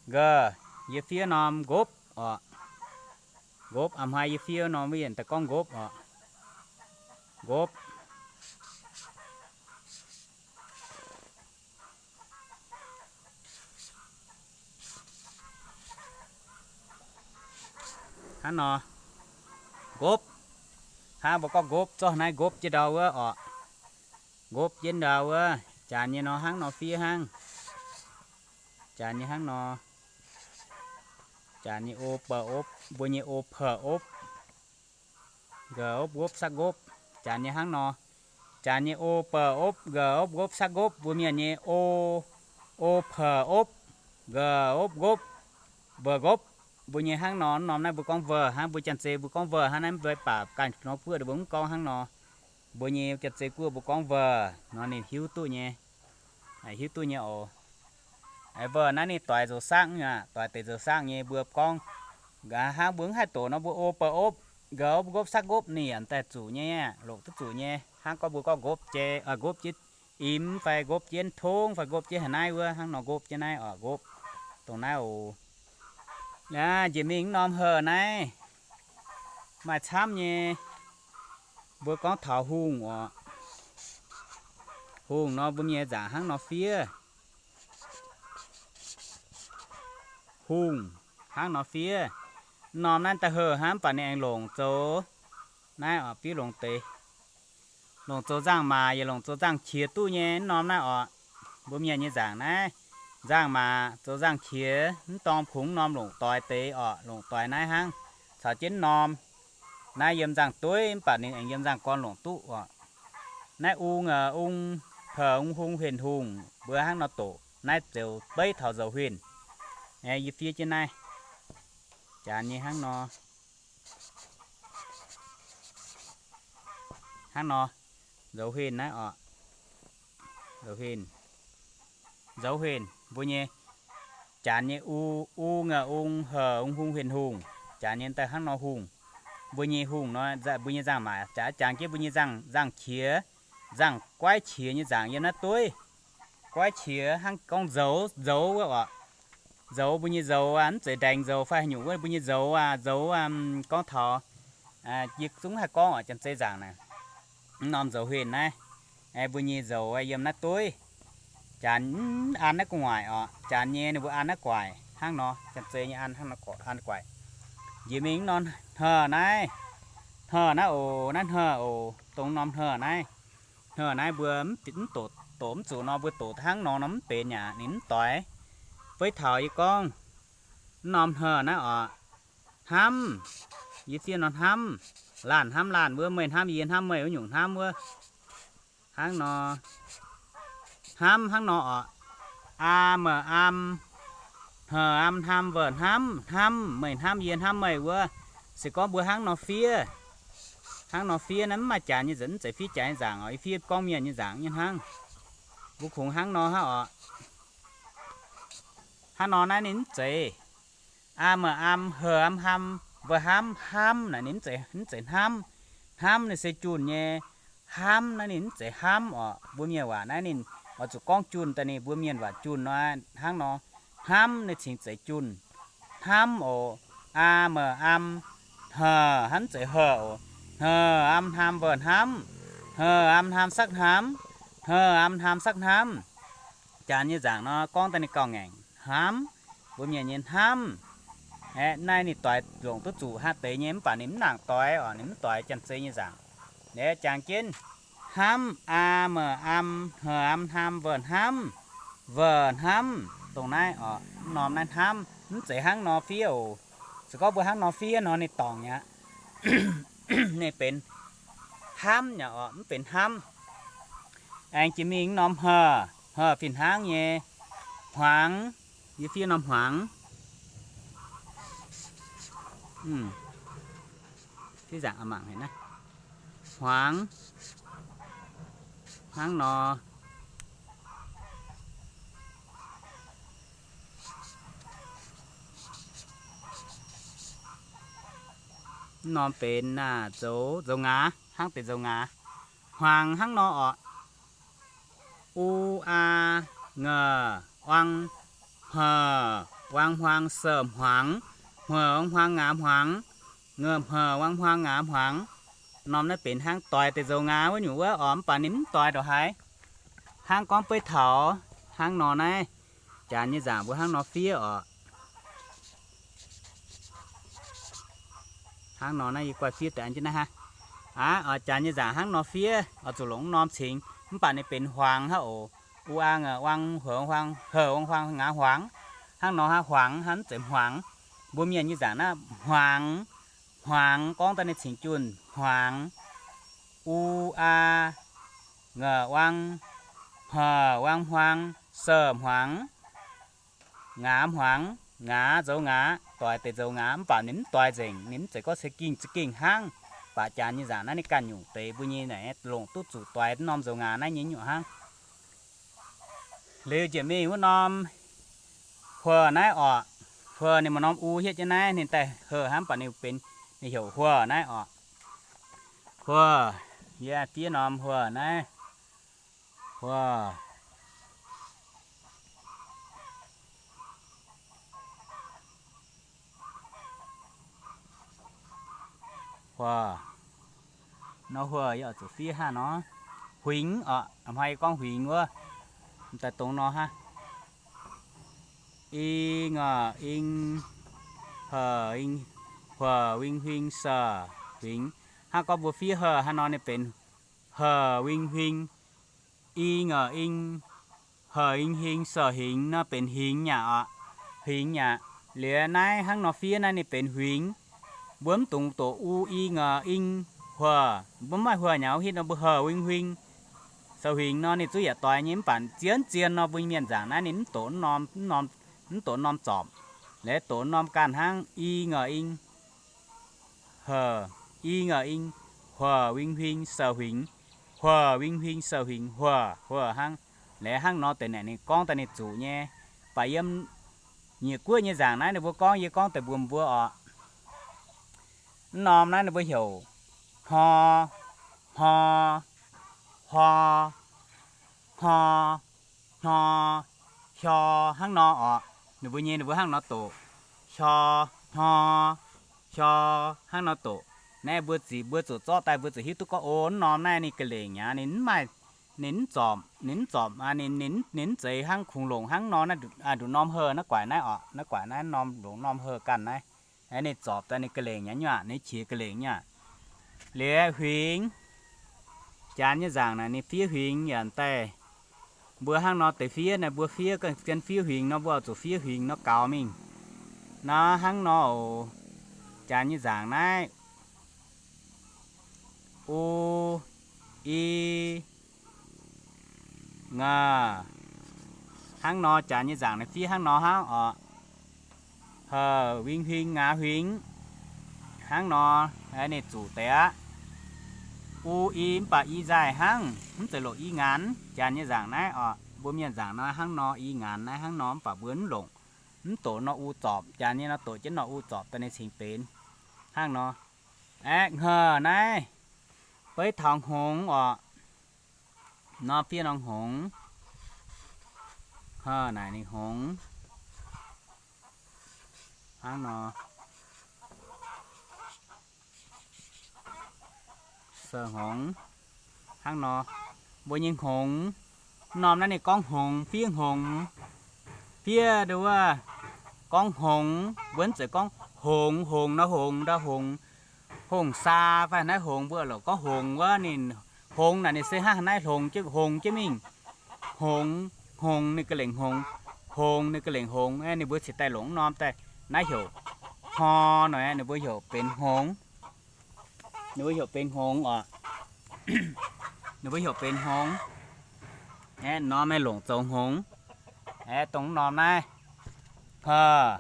nqox yie fiev norm nqopv oc. Nqopv, a'hnoi yie fiev norm wuov yienc daaih gorngv nqopv oc. Nqopv. Hnangv nor, nqopv. Hnangv mbuo gorngv nqopv, zorqv naaiv nqopv jienv ndau wuov oc. Nqopv jienv ndau wuov, janx nyei nor hnangv nor fiev hnangv. Janx nyei hnangv nor. Janx nyei o, p, opv, mbuo nyei o, p, opv. Nqopv, nqopv, saqv nqopv. Janx nyei hnangv nor. Janx nyei o, p, opv, nqopv, nqopv, saqv nqopv. Mbuo mienh nyei o, o, p, opv, nqopv, nqopv, mbuo nqopv. Mbuo nyei hnangv nor, norm naaiv mbuo gorngv veuh hnangv, mbuo janx-zei mbuo gorngv veuh hnangv naaiv, mv baac ganh nor guoqv mbuo mv gorngv hnangv nor. Mbuo nyei janx-zei guoqv mbuo gorngv veuh nor ninh hiuv duqv nyei. Hiuv duqv nyei oc. Veuh naaiv ninh doix nzoux saqv aqv, doix deix nzoux saqv nyei mbuo gorngv. Hnangv mbuo mv haih doqc nor mbuo o, p, opv, nqopv, nqopv, saqv nqopv ninh yaac daaih zuqc nyei, longc duqv zuqc nyei. Hnangv gorngv mbuo gorngv nqopv jei, nqopv jienv imx fai nqopv jienv tongv fai nqopv jienv haaix naaiv wuov, hnangv nor nqopv jienv naaiv oc, nqopv. Dongh naaiv oc. Aa, njiec mingh norm heh naaiv maaih camv nyei. Mbuo gorngv taux hungh oc. Hungh nor mbuo mienh nzaangc hnangv nor fiev. Hungh hnangv nor fiev. Norm naaiv da'heh hnangv, mv baac ninh aengx longc zoux naaiv oc, fiev longc deix. Longc zoux nzangc-maac yaac longc zoux nzangc-qiex duqv nyei. Mv norm naaiv oc, mbuo mienh nyei nzaangc naaiv, nzangc-maac zoux nzangc-qiex, mv dorngx kungx norm longc doix deix oc, longc doix naaiv hnangv. Caux jienv norm naaiv yiem nzangc-dueiv, mv baac ninh aengx yiem nzangc-gorn longc duqv oc. Naaiv ung, ung, heh, ung, hung, huenh, hungh, mbuo hnangv nor doqc. Naaiv ziouc beiv taux nzoux huenh. Yie fiev jienv naaiv, janx nyei hnangv nor. Hnangv nor, nzoux huenh naaiv oc. Nzoux huenh, nzoux huenh mbuo nyei, janx nyei u, ung, heh, ung, hung, huenh, hungh. Janx nyei daaih hnangv nor hungh. Mbuo nyei hungh nor, mbuo nyei nzangc-maac, jangx jienv mbuo nyei nzangc-qiex, nzangc-goiv qiex nyei nzaangc yiem naaiv dueiv. Goiv qiex hnangv gorngv nzoux, nzoux wuov oc. Nzoux, mbuo nyei nzoux aac, mv zeiz ndaengx nzoux fai haaix nyungc wuov, mbuo nyei nzoux aac, nzoux, gorngv taux yie zungv haih gorngv oc, janx-zei nzaangc naaic. Mv norm nzoux huenh naaiv, mbuo nyei nzoux yiem naaiv dueiv. Janx mv an naaiv gu'nguaaic oc, janx nyei ninh mbuo an naaiv guaic hnangv nor, janx-zei nyei an hnangv nor an guaic. Njiec mingh mv norm heh naaiv, heh naaiv oc, naaiv heh oc, dongh norm heh naaiv. Heh naaiv mbuo mv doqc, doqc mv zuqc nor, mbuo doqc hnangv nor nor mv benx aqv, ninh mv doix. Beiv taux yie gorngv mv norm heh naaiv oc, hnamv. Yie fiev nor hnamv, laanh hnamv laanh wuov, meih hnamv yie, yie hnamv meih wuov nyungc hnamv wuov. Hnangv nor, hnamv hnangv nor oc. Aa, meih am, heh am, hnamv, veh hnamv, hnamv, meih hnamv yie, hnamv meih wuov. Se gorngv mbuo hnangv nor fiev, hnangv nor fiev naaiv mv maaih jaax nyei nzangc, mv zeiz fiev jaax nyei nzangc oc. Yie fiev gorngv mienh nyei nzangc nyei hnangv. Mbuo kungx hnangv nor hnangv oc. Hnangv nor naaiv ninh mv zeiz. Aa, meih am, heh am, ham, veh hnamv, hnamv naaic ninh mv zeiz, mv zeiz hnamv. Hnamv ninh se junh nyei. Hnamv naaiv ninh mv zeiz hnamv oc. Mbuo mienh waac naaiv ninh oix zuqc gorngv junh daaih, ninh mbuo mienh waac junh nor hnangv nor. Hnamv ninh cingx zeiz junh. Hnamv oc. Aa, meih am, heh, hnamv mv zeiz heh oc. Heh am, hnamv, veh hnamv. Heh am, hnamv, sakv hnamv. Heh am, hnamv, sakv hnamv. Jaax nyei nzaangc nor gorngv daaih ninh gauh ngaengc, hnamv. Mbuo mienh nyei hnamv. Aeqv, naaiv ninh doix longc duqv zuqc hnangv deix nyei, mv baac ninh mv nangc doix oc, ninh mv doix janx-zei nyei nzaangc. Aeqv, jangx jienv hnamv, aa, meih am, heh am, hnamv, veh hnamv, veh hnamv, dongh naaiv oc, mv norm naaiv hnamv, mv zeiz hnangv nor fiev oc. Se gorngv mbuo hnangv nor fiev nor ninh dorngc aqv. Ninh benx hnamv aqv oc, mv benx hnamv. Aengx jiex mingh norm heh, heh fih hnangv nyei, hmuangx. Yie fiev norm hmuangx. Fiev nzaangc mangc haic naaiv. Hmuangx. Hnangv nor. Mv norm benx naaiv zoux, zoux ngaax, hnangv deix zoux ngaax. Hmuangx hnangv nor oc. u, aa, ngeh, uang, hmeh, uang, huang, se, hmuangx. Hmeh, uang, huang, ngaax, hmuangx. Ngeh, hmeh, uang, huang, ngaax, hmuangx. Norm naaiv benx hnangv doix deix nzoux ngaax wuov nyungc wuov oc, mv baac ninh mv doix ndongc haaix. Hnangv gorngv beiv taux hnangv nor naaiv, janx nyei nzaangc mbuo hnangv nor fiev oc. Hnangv nor naaiv yie guai fiev deix an jienv naaiv hnangv. Aav, oix janx nyei nzaangc hnangv nor fiev, oix zuqc longc mv norm cingx, mv baac ninh benx huangx hnangv oc. U, aa, ngeh, uang, hmeh, huang, hmeh, uang, huang, ngaax, huangx. Hnangv nor hnangv, huangx hnangv, mv zeiz hmuangx. Mbuo mienh nyei nzaangc naaiv hmuangx, hmuangx, gorngv daaih ninh cingx junh, hmuangx. U, aa, ngeh, uang, hmeh, uang, huang, se, hmuangx. Ngaax hmuangx, ngaax nzoux ngaax, doix deix nzoux ngaax, mv baac ninh mv doix nzengc, ninh mv zeiz gorngv se gingh za'gengh hnangv. Baac janx nyei nzaangc naaiv ninh ganh nyungc deix mbuo nyei naaic longc duqv zuqc doix norm nzoux ngaax naaiv nyei nyungc hnangv. Liuz njiec mingh wuov norm huoz naaiv oc, huoz ninh maaih norm u hietv jienv naaiv, ninh daaih heh hnangv, mv baac ninh benx, ninh heuc huoz naaiv oc. Huoz, yie fiev norm huoz naaiv, huoz. Huoz. Nor huoz yie oix zuqc fiev hnangv nor. Huingx oc, hnoi yie gorngv huingx wuov, daaih dongh nor hnangv. I, ngeh, ing, heh, ing, huoz, wing, huing, se, huingx. Hnangv gorngv mbuo fiev heh hnangv nor ninh benx heh, wing, huing. I, ngeh, ing, heh, ing, hing, se, hingx nor benx hingx nyaqc oc. Hingx nyaqc. Liuz naaiv hnangv nor fiev naaiv ninh benx huingx. Mbuo mv dungx doqc u, i, ngeh, ing, huoz. Mbuo mv maaih huoz nyei hitv nor mbuo heh, wing, huing, se, huingx nor ninh zungv yaac doix nyei. Mv baac zien zien nor mbuo mienh nzaangc naaiv ninh mv doqc norm, mv doqc norm zorpc. Liuz doqc norm ganh hnangv i, ngeh, ing, heh, i, ngeh, ing, huoz, wing, huing, se, huingx. Huoz, wing, huing, se, huingx, huoz, huoz hnangv. Liuz hnangv nor deix naaic ninh gorngv daaih ninh zuqc nyei. Baac yiem nyiec guoqv nyei nzaangc naaiv ninh mbuo gorngv, yie gorngv deix mbuox mbuo oc. Mv norm naaiv ninh mbuo heuc hno, hno, hno, hno, hno, hyo, hnangv nor oc. Ninh mbuo nyei ninh mbuo hnangv nor doqc. Hyo, hno, hyo, hnangv nor doqc. Naaiv mbuo zic mbuo zuqc zorqv daaih mbuo zuqc hiuv duqv gorngv, o, mv norm naaiv ninh ga'lengc aqv, ninh mv maaih, ninh mv zorpc, ninh mv zorpc, ninh, ninh mv zeiz hnangv kungx longc hnangv nor naaiv nduqc norm heh naaiv guaaic naaiv oc, naaiv guaaic naaiv norm longc norm heh ganh naaiv. Aeqv, ninh zorpc daaih ninh ga'lengc nyei nyuav, ninh qiex ga'lengc nyuav. Liuz huingx, janx nyei nzaangc naaic ninh fiev huingx yaac daaih, mbuo hnangv nor deix fiev naaiv, mbuo fiev ganh fiev huingx nor, mbuo oix zuqc fiev huingx nor gaux mingh. Nor hnangv nor oc, janx nyei nzaangc naaiv, u, i, ngeh. Hnangv nor janx nyei nzaangc naaiv fiev hnangv nor hnangv oc. Heh, wing, huing, ngaax, huingx. Hnangv nor, ninh zuqc deix aqv. U, i, mv baac i nzaaih hnangv, mv zeiz loc i ngaanx. Janx nyei nzaangc naaiv oc, mbuo mienh nzaangc nor hnangv nor, i ngaanx naaiv hnangv nor, mv baac mbuo mv longc, mv doqc nor u zorpc. Janx nyei nor doqc jienv nor u zorpc daaih ninh cingx benx hnangv nor. Aeqv, hngeh naaiv, beiv taux hngongx oc. Nor fiev nor hngongx. Hngeh naaic ninh hngongx. Hnangv nor. Se hngongx. Hnangv nor. Mbuo nyei hngongx. Mv norm naaiv ninh gorngv hngongx, fiev hngongx. Fiev nduov gorngv hngongx, mbuo mv zeiz gorngv hngongx, hngongx nor hngongx ndau hngongx. Hngongx saa fai naaiv hngongx mbuo lorqc gorngv hngongx wuov ninh, hngongx naaic ninh se hnangv naaiv hlongx jienv, hngongx jienv mingh. Hngongx, hngongx ninh ga'lengc hngongx, hngongx ninh ga'lengc hngongx, ninh mbuo cingx daaih longc mv norm daaih. Naaiv heuc hno nor, ninh mbuo heuc benx hngongx. Ninh mbuo heuc benx hngongx oc. Ninh mbuo heuc benx hngongx. Aeqv, norm naaiv longc zoux hngongx. Aeqv, dongh norm naaiv. Hngeh,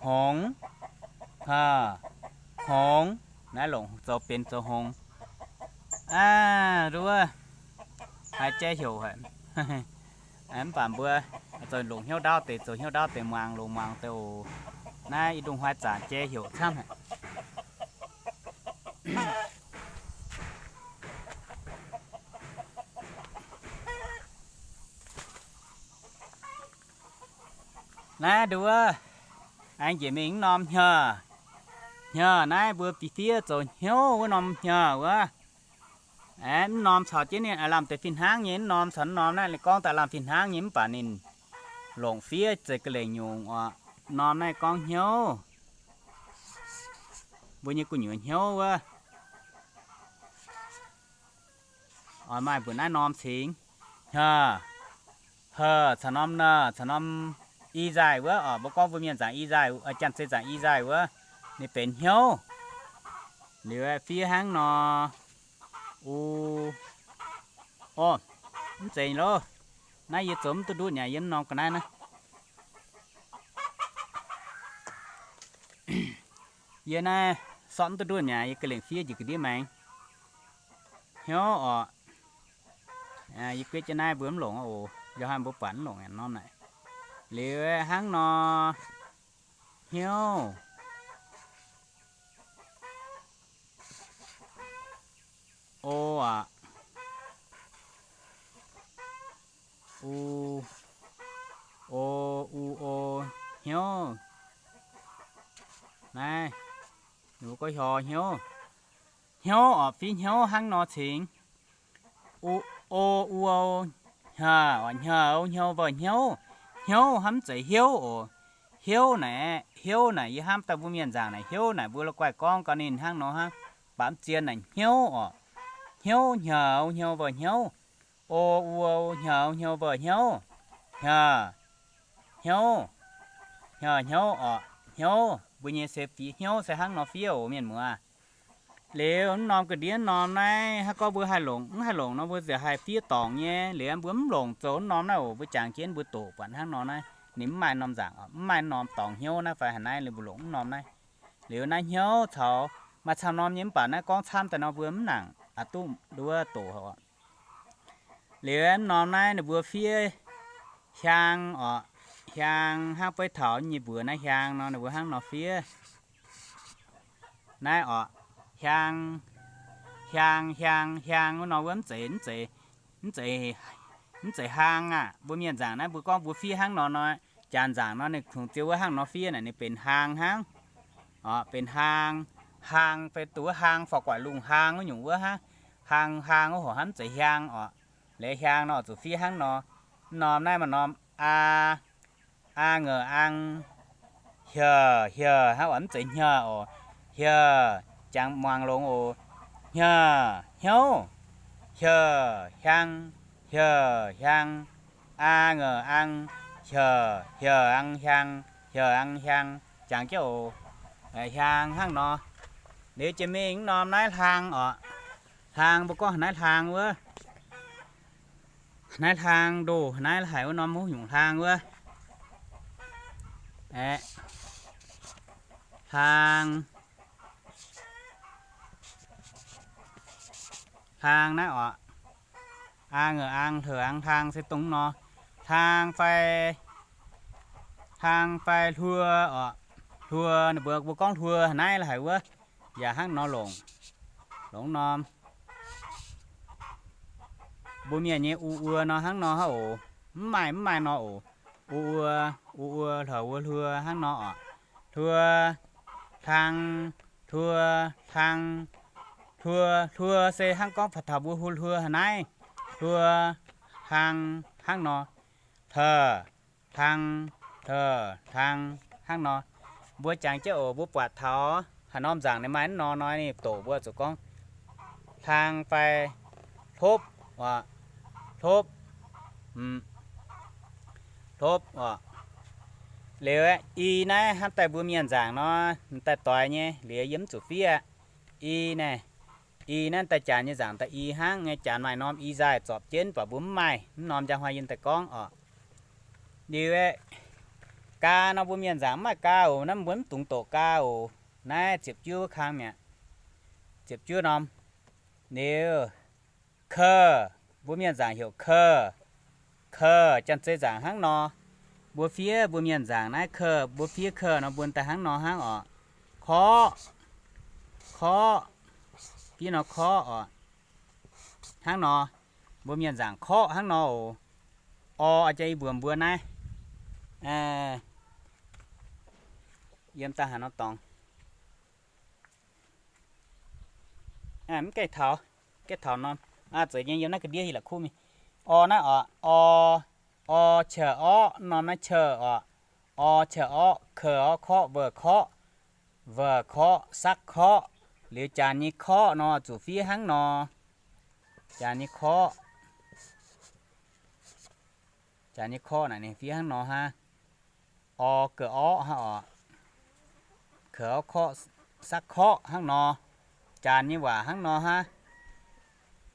hngongx, hngeh, hngongx. Naaiv longc zoux benx zoux hngongx. Aav, nduov, haiz jaiv heuc haic. Mv baac mbuo zoux longc hnyouv ndaauv deix, zoux hnyouv ndaauv deix muangx, longc muangx deix oc. Naaiv ih ndongh hnoi zanc jaiv heuc camv haic. Naaiv nduov, aengx njiec mingh mv norm hnyouv. Hnyouv naaiv mbuo fiev zoux hnyouv wuov norm hnyouv wuov. Aeqv, mv norm caux jienv ninh aav lamh deix fih hnangv nyei. Mv norm caux mv norm naaiv ninh gorngv daaih lamh fih hnangv nyei, mv baac ninh longc fiev zeiz ga'lengc nyungc oc. Norm naaiv gorngv hnyouv, mbuo nyei gu'nyuoz hnyouv wuov. Oix maaih mbuoqc naaiv norm cingx, hnyouv, hnyouv caux norm, hnyouv caux norm i nzaaih wuov oc. Mbuo gorngv mbuo mienh nzaangc i nzaaih, janx-zei nzaangc i nzaaih wuov, ninh benx hnyouv. Liuz fiev hnangv nor, u, o, mv zeiz loh. Naaiv yie zoux mv duqv ndutv nyei, yie mv norm ga'naaiv naaiv. Yie naaiv sortv mv duqv ndutv mi'aqv, yie ga'lengc fiev njiec ga'ndiev maengx. Hnyouv oc. Yie guetv jienv naaiv mbuo mv longc oc. Yie hnamv mbuo buatc mv longc norm naaic. Liuz hnangv nor, hnyouv, o aqv, u, o, u, o, hnyouv. Naaiv, ninh mbuo gorngv hior hnyouv. Hnyouv oc, fiev hnyouv hnangv nor cingx. U, o, u, o, hnyouv, hnyouv, hnyouv, mbuo hnyouv. Hnyouv hnamv mv zeiz hiouv oc. Hiouv naaic, hiouv naaic yie hnamv daaih mbuo mienh nzaangc naaic hnyouv naaic mbuo la'guaih gorngv gau ninh hnangv nor hnangv. Baac mv zien naaic hnyouv oc. Hnyouv, hnyouv, hnyouv, mbuo hnyouv. O, u, o, hnyouv, hnyouv, mbuo hnyouv. Hnyouv, hnyouv, hnyouv, hnyouv oc. Hnyouv, mbuo nyei se fiev hnyouv se hnangv nor fiev oc mienh muoz. Liuz mv norm ga'ndiev norm naaiv, hnangv gorngv mbuo haih longc, mv haih longc nor mbuo ziouc haih fiev dorngc nyei. Liuz mbuo mv longc zoux mv norm naaiv oc, mbuo jangx jienv mbuo doqc buatc hnangv nor naaiv, ninh mv maaih norm nzaangc oc, mv maaih norm dorngx hnyouv naaiv fai haaix naaiv, liuz mbuo longc mv norm naaiv. Liuz naaiv hnyouv caux maaih camv norm nyei mv baac naaiv gorngv camv daaih nor mbuo mv nangc aqc duqv nduov doqc oc. Liuz mv norm naaiv ninh mbuo fiev hiaang oc. Hiaang hnangv beiv taux nyei mbuox naaiv hiaang nor ninh mbuo hnangv nor fiev. Naaiv oc, hiaang, hiaang, hiaang, hiaang wuov nor wuov mv zeiz, mv zeiz, mv zeiz, mv zeiz haang aqv. Mbuo mienh nzaangc naaiv mbuo gorngv mbuo fiev hnangv nor nor, janx nzaangc nor ninh kungx ziouc wuov hnangv nor fiev naaic ninh benx haang hnangv. Oc, benx haang, haang fai duqv wuov haang faaux guaix lungh haang wuov nyungc wuov hnangv. Haang, haang wuov hoc hnamv mv zeiz hiaang oc. Liuz hiaang nor zuqc fiev hnangv nor. Mv norm naaiv maaih norm aa, aa ngeur ang, hieuh, hieuh, hnangv oc, mv zeiz hnyouv oc. Hieuh, jangx muangx longx oc. Hnyouv, hnyouv, hieuh, hiaang, hieuh, hiaang, aa ngeur ang, hieuh, hieuh, ang, hiaang, hieuh, ang, hiaang, jangx jienv oc. Hiaang hnangv nor. Liuz jiex mingh mv norm naaiv hlaang oc. Hlaang mbuo gorngv naaiv hlaang wuov. Naaiv hlaang ndoh naaiv haic wuov norm wuov nyungc hlaang wuov. Aeqv, hlaang, hlaang naaiv oc. Aa ngeur ang, hleuh ang, hlaang se dongh nor. Hlaang fai, hlaang fai hluo oc. Hluo, ninh mbuo mbuo gorngv hluo naaiv haic wuov. Yaac hnangv nor longc, longc norm. Mbuo mienh nyei u uo nor hnangv nor hnangv oc. Mv maaih, mv maaih nor oc. U uo, u uo, hlauc uo hluo hnangv nor oc. Hluo, hlang, hluo, hlang, hluo, hluo se hnangv gorngv taux mbuo hluo hluo haaix naaiv. Hluo, hlang, hnangv nor. Hleuh, hlang, hleuh, hlang, hnangv nor. Mbuo jangx jienv oc, mbuo buatc taux haaix norm nzaangc ninh maaih mv nor nor ninh doqc mbuo zuqc gorngv hlang fai hlopv oc. Hlopv, hlopv oc. Liuz aeqv, i naaiv hnamv daaih mbuo mienh nzaangc nor, daaih doix nyei, liuz yie mv zuqc fiev. I naaiv, i naaiv daaih janx nyei nzaangc daaih i hnangv nyei, janx maaih norm i nzaaih zorpc jienv, baac mbuo mv maaih, mv norm njang hnoi yie daaih gorngv oc. Liuz aeqv, gaa nor mbuo mienh nzaangc mv maaih gaa oc, naaiv mbuo mv dungx doqc gaa oc. Naaiv ziepc juov wuov kang mi'aqv. Ziepc juov norm. Liuz, ke, mbuo mienh nzaangc heuc ke. Ke, janx-zei nzaangc hnangv nor. Mbuo fiev mbuo mienh nzaangc naaiv ke, mbuo fiev ke nor mbuo daaih hnangv nor hnangv oc. Korqv, korqv, fiev nor korqv oc. Hnangv nor, mbuo mienh nzaangc korqv hnangv nor oc. Or, a'jang i mbuox mbuo naaiv, Yiem daaih haaix norm dorngx? Mv gaengh taux, gaengh taux norm. Aa, zeiz nyei, yiem naaiv ga'ndiev yie la'kuqv mingh. O naaiv oc, o, o, qeuv, orqv, norm naaiv qeuv oc. O, qeuv, orqv, keuv, orqv, korqv, veuv, korqv, veuv, korqv, sakv, korqv. Liuz janx nyei korqv nor zuqc fiev hnangv nor. Janx nyei korqv, janx nyei korqv naaic ninh fiev hnangv nor hnangv. O, ga'orqv hnangv oc. Keuv, orqv, korqv, sakv, korqv hnangv nor. Janx nyei waac hnangv nor hnangv.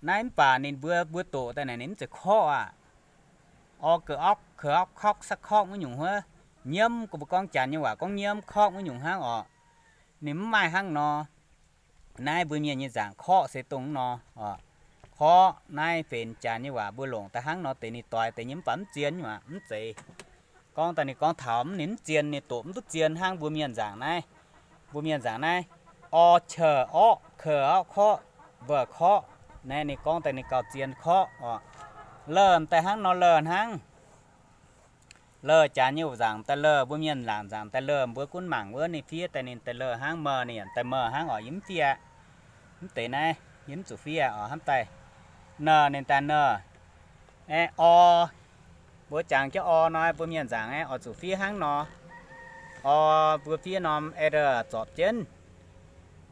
Naaiv mv baac ninh mbuo, mbuo doqc daaih naaic ninh mv zeiz korqv aqv. O, ga'orqv, keuv, orqv, korqv, sakv, korqv wuov nyungc wuov. Nyiemv, gorngv mbuo gorngv janx nyei waac gorngv nyiemv korqv wuov nyungc hnangv oc. Ninh mv maaih hnangv nor. Naaiv mbuo mienh nyei nzaangc korqv se dongh nor oc. Korqv naaiv benx janx nyei waac mbuo longc daaih hnangv nor deix ninh doix deix nyei mv baac mv zien nyei waac mv zeiz. Gorngv daaih ninh gorngv taux mv, ninh mv zien, ninh doqc mv duqv zien hnangv mbuo mienh nzaangc naaiv. Mbuo mienh nzaangc naaiv, o, qeuv, orqv, keuv, orqv, korqv, veuv, korqv. Naaiv ninh gorngv daaih ninh gauh zien korqv oc. Leh daaih hnangv nor leh hnangv. Leh janx nyei nzaangc daaih leh, mbuo mienh nzaangc daaih leh, mbuo gunv mangc wuov ninh fiev daaih ninh daaih leh hnangv, meh ninh yaac daaih meh hnangv oc. Yie mv fiev aqv. Mv deix naaiv yie mv zuqc fiev oc, hnamv daaih. Neh ninh daaih neh. Aeqv, o. Mbuo jangx jienv o nor, mbuo mienh nzaangc aeqv, oix zuqc fiev hnangv nor. O, mbuo fiev norm aeqv, zorpc jienv.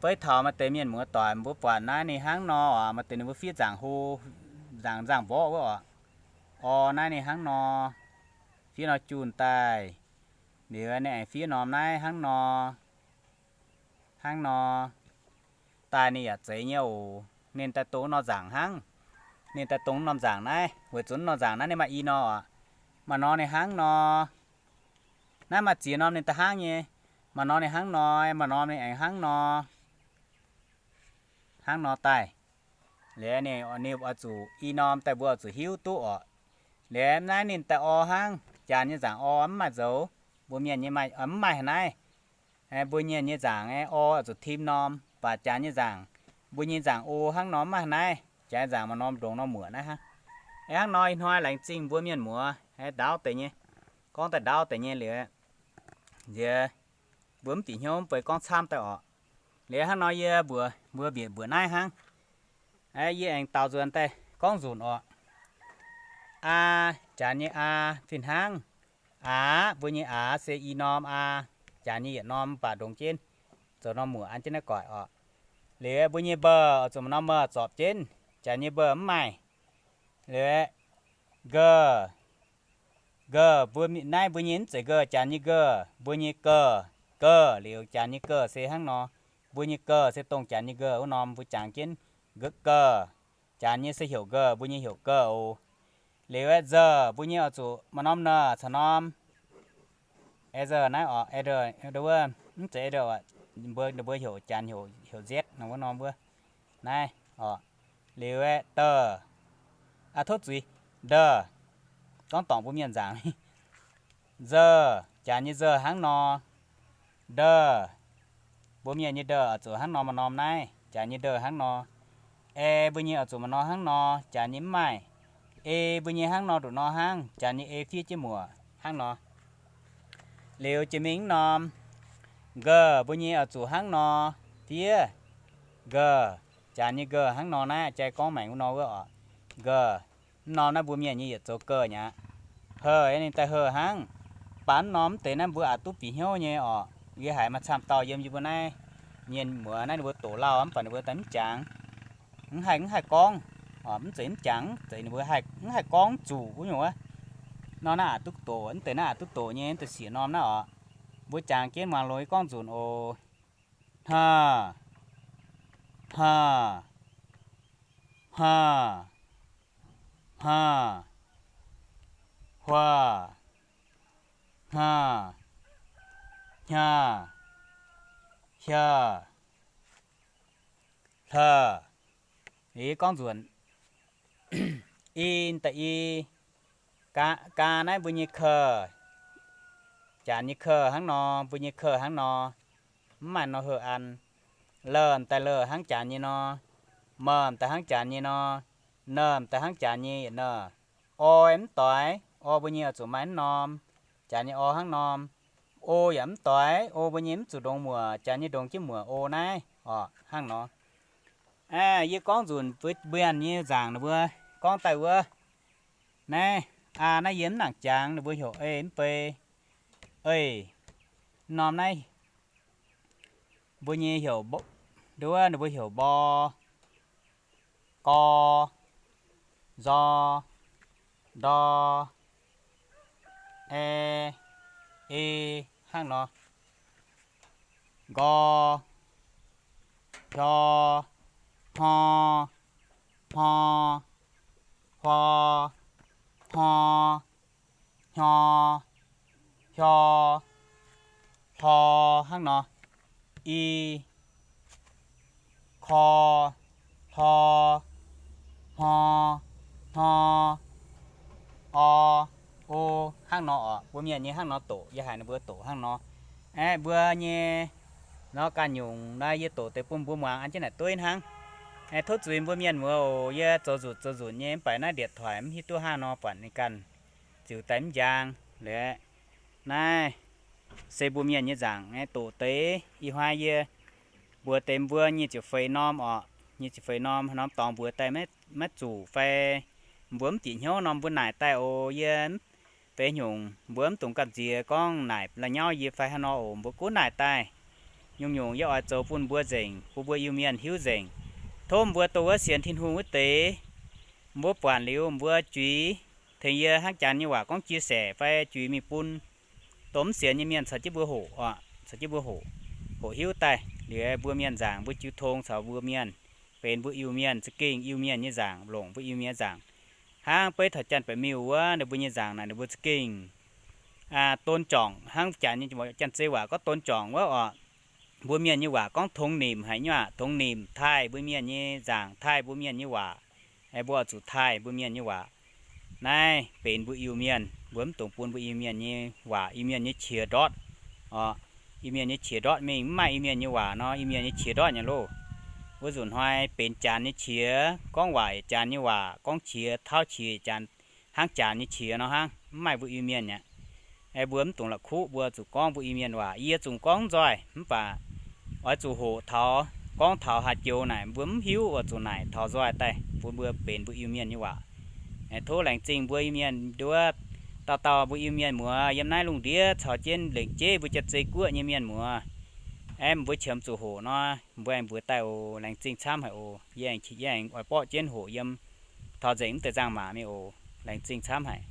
Beiv taux maaih deix mienh muoz doic mbuo buatc naaiv ninh hnangv nor oc, maaih deix ninh mbuo fiev nzaangc hlo, nzaangc nzangc mborqv wuov oc. O, naaiv ninh hnangv nor, fiev nor junh daaih. Liuz ninh aengx fiev norm naaiv hnangv nor, hnangv nor daaih ninh yaac zeiz nyei oc. Ninh daaih dongh norm nzaangc hnangv. Ninh daaih dongh norm nzaangc naaiv, weic zuqc norm nzaangc naaiv ninh maaih i nor oc. Maaih nor ninh hnangv nor. Naaiv maaih ziex norm ninh daaih hnangv nyei. Maaih nor ninh hnangv nor, maaih norm ninh aengx hnangv nor, hnangv nor daaih. Liuz ninh, ninh oix zuqc i norm daaih mbuo oix zuqc hiuv duqv oc. Liuz naaiv ninh daaih o hnangv, janx nyei nzaangc o mv maaih nzoux, mbuo mienh nyei maaih, mv maaih haaix naaiv. Mbuo mienh nyei nzaangc o oix zuqc tim norm, baac janx nyei nzaangc, mbuo nyei nzaangc o hnangv nor mv maaih haaix naaiv. Janx nyei nzaangc maaih norm ndongx norm muoc naaiv hnangv. Hnangv nor ih hnoi laengz zingh mbuo mienh muoz, ndaauv deix nyei, gorngv daaih ndaauv deix nyei liuz, nziex mbuo mv bieqc hnyouv mv bei gorngv camv daaih oc. Liuz hnangv nor yie mbuox mbuo mbietc mbuoqc naaiv hnangv. Yie aengx daaux nzuonx daaih gorngv nzunc oc. Aa, janx nyei aa fih hnangv. Aax, mbuo nyei aax se i norm aa, janx nyei yietc norm mv baac ndongx jienv, zoux norm muoc an jienv naaiv goic oc. Liuz mbuo nyei mbeh oix zuqc maaih norm meh zorpc jienv, janx nyei mbeh mv maaih. Liuz nge, nge, mbuo naaiv mbuo nyei mv zeiz nge, janx nyei nge, mbuo nyei ge, ge, liuz janx nyei ge se hnangv nor. Mbuo nyei ge se dongh janx nyei nge wuov norm mbuo jangx jienv nge, ge. Janx nyei se heuc nge, mbuo nyei heuc ge oc. Liuz aeqv, nze, mbuo nyei oix zuqc maaih norm n caux norm, aeqv, nze naaiv oc, aeqv, wuov, mv zeiz aeqv, mbuo, ninh mbuo heuc janx heuc, heuc zet nor wuov norm wuov. Naaiv oc. Liuz aeqv, de, aa, tov zuiz, nde, gorngv dorngc mbuo mienh nzaangc. Nze, janx nyei nze hnangv nor. Nde, mbuo mienh nyei nde oix zuqc hnangv nor maaih norm naaiv, janx nyei nde hnangv nor. E, mbuo nyei oix zuqc maaih norm hnangv nor, janx nyei mv maaih. E, mbuo nyei hnangv nor nduqc nor hnangv, janx nyei e fiev jienv muoc hnangv nor. Liuz jiex mingh mv norm, nge, mbuo nyei oix zuqc hnangv nor fiev, nge, janx nyei nge hnangv nor naaiv jai gorngv maengc wuov nor wuov oc. Nge, mv norm naaiv mbuo mienh nyei yietc zoux ge nyei aqv. He, ninh daaih he hnangv. Baac mv norm mv deix naaiv mbuo aqc duqv bieqc hnyouv nyei oc. Yie haiz maaih camv dauh yiem yie mbuo naaiv mienh muoz naaiv ninh mbuo doqc lauh mv baac ninh mbuo daaih mv jangx. Mv haih, mv haih gorngv. Mv zeiz mv jangx, zeiz ninh mbuo mv haih gorngv zuqc wuov nyungc wuov. Norm naaiv aqc duqv doqc, mv deix naaiv aqc duqv doqc nyei, mv deix siec norm naaiv oc. Mbuo jangx jienv muangx longx gorngv nzunc oc. Hna, hna, hna, hna, hua, hna, hnya, hia, hle. Liuz gorngv nzunc, i, da'i, gaa, gaa naaiv mbuo nyei ke, janx nyei ke hnangv nor, mbuo nyei ke hnangv nor, mv maaih nor heuc an. Le daaih le hnangv janx nyei nor, me daaih hnangv janx nyei nor, ne daaih hnangv janx nyei yietc ne. O mv doix, o mbuo nyei oix zuqc maaih mv norm, janx nyei o hnangv norm. o yaac mv doix, o mbuo nyei mv zuqc ndongx muoc, janx nyei ndongx jienv muoc o naaiv oc, hnangv nor. Yie gorngv nzunc mbuo mienh nyei nzaangc ninh mbuo gorngv daaih wuov, naaiv, aa, naaiv yie mv nangc jangx, ninh mbuo heuc ei mv bei, ei, norm naaiv mbuo nyei heuc, nduov ninh mbuo heuc mbor, gor, nzor, ndor, ae, e, hnangv nor. Nqor, hyor, hmor, hmor, hor, hmor, hnyor, hyor, hlor, hnangv nor. I, kor, hlor, hmor, hnor, or, o, hnangv nor oc. Mbuo mienh nyei hnangv nor doqc, yie haiz ninh mbuo doqc hnangv nor. Aeqv, mbuo nyei nor ganh nyungc naaiv yie doqc deix bun mbuo muangx an jienv naaic dueiv hnangv. Aeqv, tov zuiz mbuo mienh muoz oc. Yie zoux nzunc zoux nzunc nyei mv baac naaiv điện thoại mv hiuv duqv hnangv nor buatc ninh ganh ziux daaih mv njang. Liuz naaiv se mbuo mienh nyei nzaangc aeqv, doqc deix ih hnoi yie mbuox deix mbuo nyic ziepc feix norm oc. Nyic ziepc feix norm, norm dorngx mbuox daaih maiv zuqc fai mbuo mv bieqc hnyouv norm mbuo naaic daaih oc. Yie feix nyungc mbuo mv dungx gamh nziex gorngv naaic la'nyauv yie fai hnangv nor oc. Mbuo gunv naaic daaih nyungc-nyungc yie oix zoux bun mbuo nzengc, bun mbuo Iu-Mienh hiuv nzengc. Tov mbuo dongh wuov sienx Tin-Hungh wuov deix, mbuo buatc liuz mbuo juix tengx yie hnangv janx nyei waac gorngv chia sẻ fai juix mingh bun dongh mv sienx nyei mienh caux jienv mbuo hoqc oc, caux jienv mbuo hoqc, hoqc hiuv daaih. Liuz mbuo mienh nzaangc mbuo jiu tong caux mbuo mienh benx mbuo Iu-Mienh, za'gengh Iu-Mienh nyei nzaangc, longc mbuo Iu-Mienh nzaangc. Hnangv beiv taux Janx-Baeqc Miuh wuov, ninh mbuo nyei nzaangc naaic ninh mbuo za'gengh โดนจ่อง, hnangv Janx-Zei waac gorngv โดนจ่อง wuov oc. Mbuo mienh nyei waac gorngv โดนหนีบ haic nyei aqv, โดนหนีบ taaih mbuo mienh nyei nzaangc, taaih mbuo mienh nyei waac. Mbuo oix zuqc taaih mbuo mienh nyei waac. Naaiv benx mbuo Iu-Mienh, mbuo mv dungx bun mbuo Iu-Mienh nyei waac, Iu-Mienh nyei qiex ndortv oc. Iu-Mienh nyei qiex ndortv mingh, mv maaih Iu-Mienh nyei waac nor, Iu-Mienh nyei qiex ndortv nyei loh. Wuov nzunc hnoi benx janx nyei qiex, gorngv waac janx nyei waac, gorngv qiex tauv qiex janx, hnangv janx nyei qiex nor hnangv, mv maaih mbuo Iu-Mienh aqv. Mbuo mv dungx la'kuqv, mbuo zuqc gorngv mbuo Iu-Mienh waac. Yie zungv gorngv nzoih mv baac oix zuqc hoqc taux, gorngv taux haaix joux naaic mbuo mv hiuv, oix zuqc naaic taux nzoih daaih bun mbuo benx mbuo Iu-Mienh nyei waac. Tov laengz zingh mbuo Iu-Mienh nduov, dauh dauh mbuo Iu-Mienh muoz yiem naaiv lungh ndiev caux jienv lengc jeiv mbuo Janx-Zei Guoqv nyei mienh muoz. Aeqv, mbuo qiemx zuqc hoqc nor, mbuo aengx mbuox daaih oc. Laengz zingh camv haic oc. Yie aengx, yie aengx oix borqv jienv hoqc yiem taux nzengc mv deix nzangc-maac mingh oc. Laengz zingh camv haic.